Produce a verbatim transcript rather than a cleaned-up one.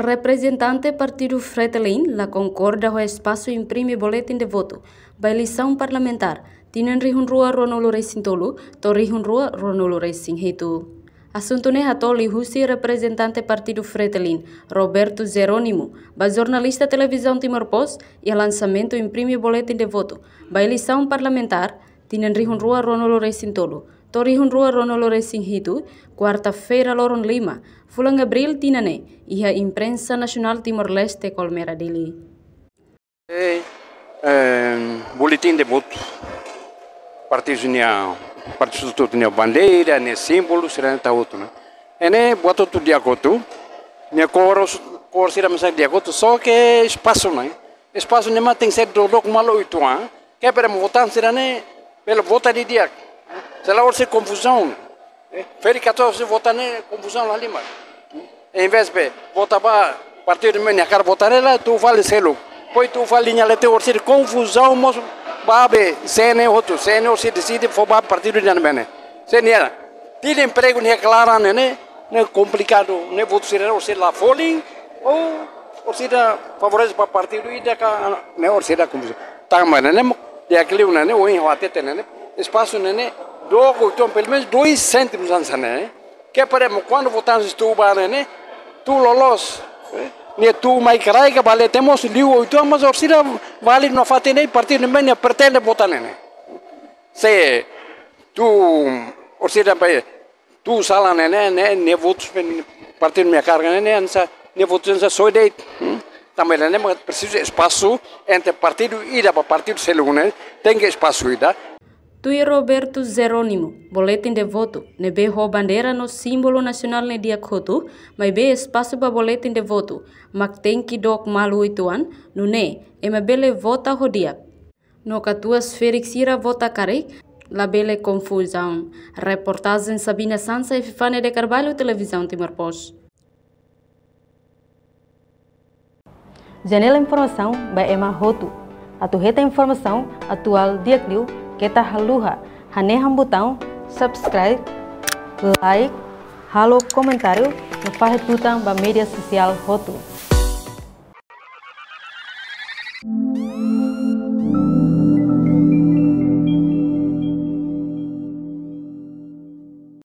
Reprezentante Partidu Fretilin la konkorda ho espasu imprime boletin de votu ba eleisaun parlamentár tinan rihun rua ruanulu resin tolu to'o rihun rua ruanulu resin hitu. Asuntu ne'e hato'o liuhusi reprezentante Partidu Fretilin, Roberto Jerónimo, ba jornalista Televizaun Timor Post iha lansamentu imprime boletin de votu ba eleisaun parlamentár tinan rihun rua ruanulu resin tolu to'o rihun rua ruanulu resin hitu, kuarta-feira loron lima fulan Abríl tinan ne'e, iha Imprensa Nasionál Timor-Leste, Colmera, Dili. Eh, eh, boletin de votu. Partidu nia, partidu nia bandeira, nia símbolu, sira-ne'e ita hotu, ne'e. Ne'e buat hotu di'ak hotu. Nia kór, kór sira mesak di'ak hotu, só ke espasu, ne'e. Espasu ne'e mak tenke ser dook malu oituan. Kepara ema votante sira-ne'e bele vota didi'ak. Se la orsida konfuzaun. Eh, ferik-katuas orsida vota ne'e konfuzaun la halimar. Em vez be vota ba partidu ne'ebé nia hakarak vota ne'e, la tuur fali seluk. Depois tuur fali liña leten, orsida konfuzaun mós ba be C N E hotu. C N E orsida deside fó ba partidu ida ne'ebé ne'e. Se nia tira empregu nia klaran ne'e, ne'e komplikadu, ne'e votu sira orsida la folin, ou orsida favorese ba partidu ida ka, ne'e orsida konfuzaun. Tanba ne'e, ne'e di'ak liu ne'e, ne'e ohin ha'u hatete ne'e, ne'e espasu ne'e, ne'e dook oituan pelumenus dois cêntimos hanesan ne'e. Kepara ema kuandu votante tuur ba ne'e, ne'e tuur loloos. Eh, nia tuur mai kraik ka ba leten mós liu oituan, mas orsida válidu nafatin ne'e partidu ne'ebé nia pretende vota ne'e, ne'e. Se tuur orsida be tuur sala ne'e, ne'e, ne'e, ne'e votus be partidu nia karga ne'e, ne'e hanesan, ne'e votus hanesan soe de'it. Hmm? Tanba ne'e, ne'e mak presiza espasu entre partidu ida ba partidu seluk ne'e, tenke espasu ida. Tuir Roberto Jerónimo, boletin de votu ne'ebé ho bandeira no símbolu nasionál ne'e di'ak hotu, maibé espasu ba boletin de votu mak tenke dook malu oituan, nune'e ema bele vota ho di'ak. No katuas ferik sira vota karik, labele konfuzaun. Reportajen Sabina Sansa, Epifania de Carvalho, Televizaun Timor Post. Janela informasaun ba ema hotu. Atu hetan informasaun atuál di'ak liu, keta haluha hanehan butaun subscribe, like, halo komentáriu, no fahe tutan ba média sosiál hotu.